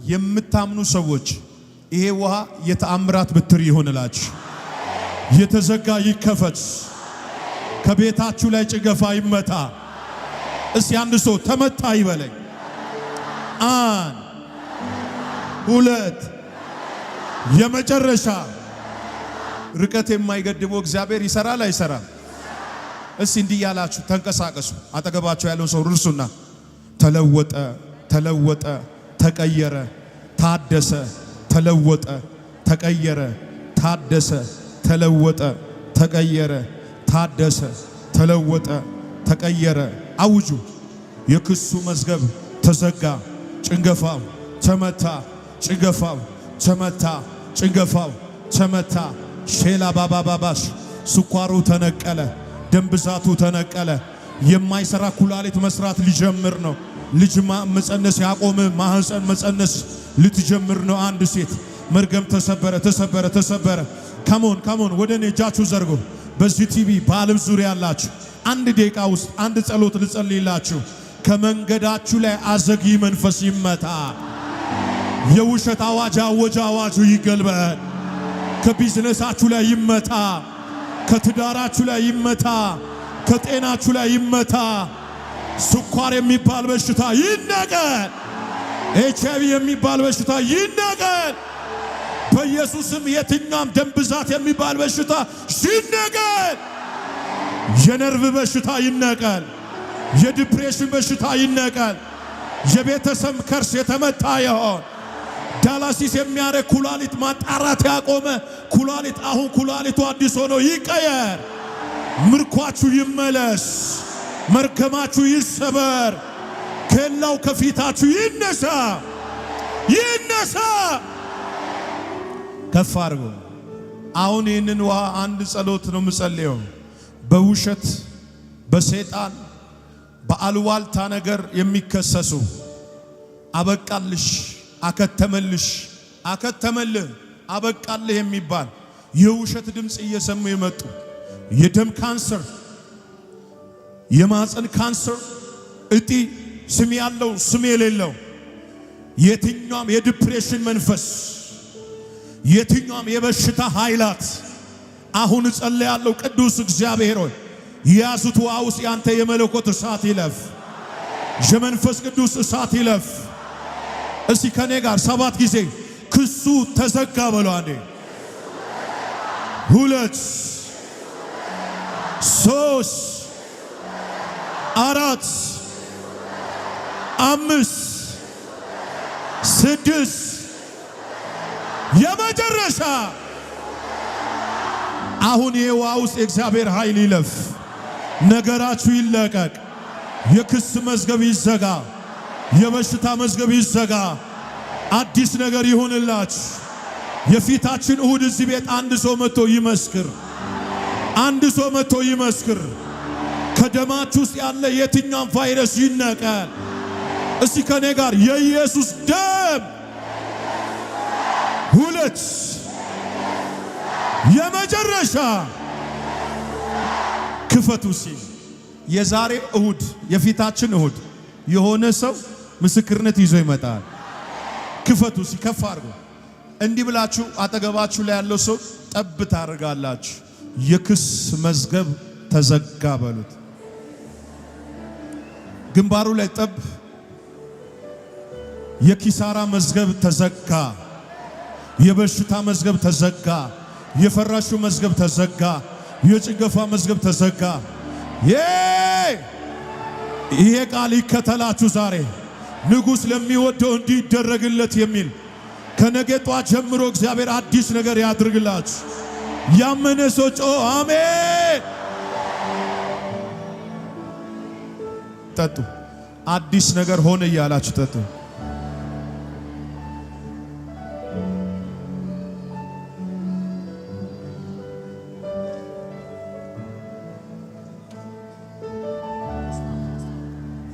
የምታምኑ ሰዎች ይሄ ውሃ የተአምራት ብትር ይሆንላችሁ። የተዘጋ ይከፈት። ከቤታችሁ ላይ ጭገፋ ይመታ። እስቲ አንድ ሰው ተመታ ይበለኝ። አንድ፣ ሁለት፣ የመጨረሻ። ርቀት የማይገድበው እግዚአብሔር ይሰራል አይሰራም? እስቲ እንዲህ ያላችሁ ተንቀሳቀሱ። አጠገባችሁ ያለውን ሰው እርሱና ተለወጠ፣ ተለወጠ፣ ተቀየረ፣ ታደሰ፣ ተለወጠ፣ ተቀየረ፣ ታደሰ፣ ተለወጠ፣ ተቀየረ፣ ታደሰ፣ ተለወጠ፣ ተቀየረ። አውጁ። የክሱ መዝገብ ተዘጋ። ጭንገፋው ተመታ፣ ጭንገፋው ተመታ፣ ጭንገፋው ተመታ። ሼላ ባባባባሽ ስኳሩ ተነቀለ፣ ደም ብዛቱ ተነቀለ። የማይሰራ ኩላሊት መስራት ሊጀምር ነው። ልጅ መጸነስ ያቆመ ማህፀን መጸነስ ልትጀምር ነው። አንድ ሴት መርገም ተሰበረ፣ ተሰበረ፣ ተሰበረ። Come on, come on፣ ወደ እኔ እጃችሁ ዘርጉ። በዚህ ቲቪ በዓለም ዙሪያ ያላችሁ አንድ ደቂቃ ውስጥ አንድ ጸሎት ልጸልይላችሁ። ከመንገዳችሁ ላይ አዘጊ መንፈስ ይመታ። የውሸት አዋጅ አወጀ፣ አዋጁ ይገልበጥ። ከቢዝነሳችሁ ላይ ይመታ። ከትዳራችሁ ላይ ይመታ። ከጤናችሁ ላይ ይመታ። ስኳር የሚባል በሽታ ይነቀል። ኤችአይቪ የሚባል በሽታ ይነቀል። በኢየሱስም የትኛውም ደም ብዛት የሚባል በሽታ ይነቀል። የነርቭ በሽታ ይነቀል። የ depression በሽታ ይነቀል። የቤተሰብ curse የተመታ ይሆን። Dialysis የሚያደርግ ኩላሊት ማጣራት ያቆመ ኩላሊት አሁን ኩላሊቱ አዲስ ሆኖ ይቀየር። ምርኳችሁ ይመለስ። መርገማችሁ ይሰበር። ኬላው ከፊታችሁ ይነሳ፣ ይነሳ። ከፍ አድርጎ አሁን ይህንን ውሃ አንድ ጸሎት ነው የምጸልየው። በውሸት፣ በሰይጣን፣ በአሉባልታ ነገር የሚከሰሱ አበቃልሽ፣ አከተመልሽ፣ አከተመልህ፣ አበቃልህ የሚባል የውሸት ድምፅ እየሰሙ የመጡ የደም ካንሰር፣ የማህፀን ካንሰር፣ እጢ፣ ስም ያለው ስም የሌለው፣ የትኛውም የ depression መንፈስ፣ የትኛውም የበሽታ ኃይላት አሁን እጸልያለሁ። ቅዱስ እግዚአብሔር ሆይ፣ የያዙት ውሃ ውስጥ ያንተ የመለኮት እሳት ይለፍ፣ የመንፈስ ቅዱስ እሳት ይለፍ። እስቲ ከኔ ጋር ሰባት ጊዜ ክሱ ተዘጋ በሉ። አንዴ፣ ሁለት፣ ሶስት፣ አራት፣ አምስት፣ ስድስት፣ የመጨረሻ። አሁን ይህ ውሃ ውስጥ የእግዚአብሔር ኃይል ይለፍ። ነገራችሁ ይለቀቅ። የክስ መዝገብ ይዘጋ። የበሽታ መዝገብ ይዘጋ። አዲስ ነገር ይሁንላችሁ። የፊታችን እሁድ እዚህ ቤት አንድ ሰው መጥቶ ይመስክር። አንድ ሰው መጥቶ ይመስክር። ከደማችሁ ውስጥ ያለ የትኛውም ቫይረስ ይነቀል። እስቲ ከኔ ጋር የኢየሱስ ደም። ሁለት፣ የመጨረሻ። ክፈቱ። ሲ የዛሬ እሁድ፣ የፊታችን እሁድ የሆነ ሰው ምስክርነት ይዞ ይመጣል። ክፈቱ። ሲ ከፍ አድርጎ እንዲህ ብላችሁ አጠገባችሁ ላይ ያለው ሰው ጠብ ታደርጋላችሁ። የክስ መዝገብ ተዘጋ በሉት። ግንባሩ ላይ ጠብ። የኪሳራ መዝገብ ተዘጋ። የበሽታ መዝገብ ተዘጋ። የፈራሹ መዝገብ ተዘጋ። የጭንገፋ መዝገብ ተዘጋ። ይሄ ቃል ይከተላችሁ ዛሬ። ንጉሥ ለሚወደው እንዲህ ይደረግለት የሚል ከነገ ጧት ጀምሮ እግዚአብሔር አዲስ ነገር ያድርግላችሁ። ያመነ ሰው ጮ አሜን። ጠጡ። አዲስ ነገር ሆነ እያላችሁ ጠጡ።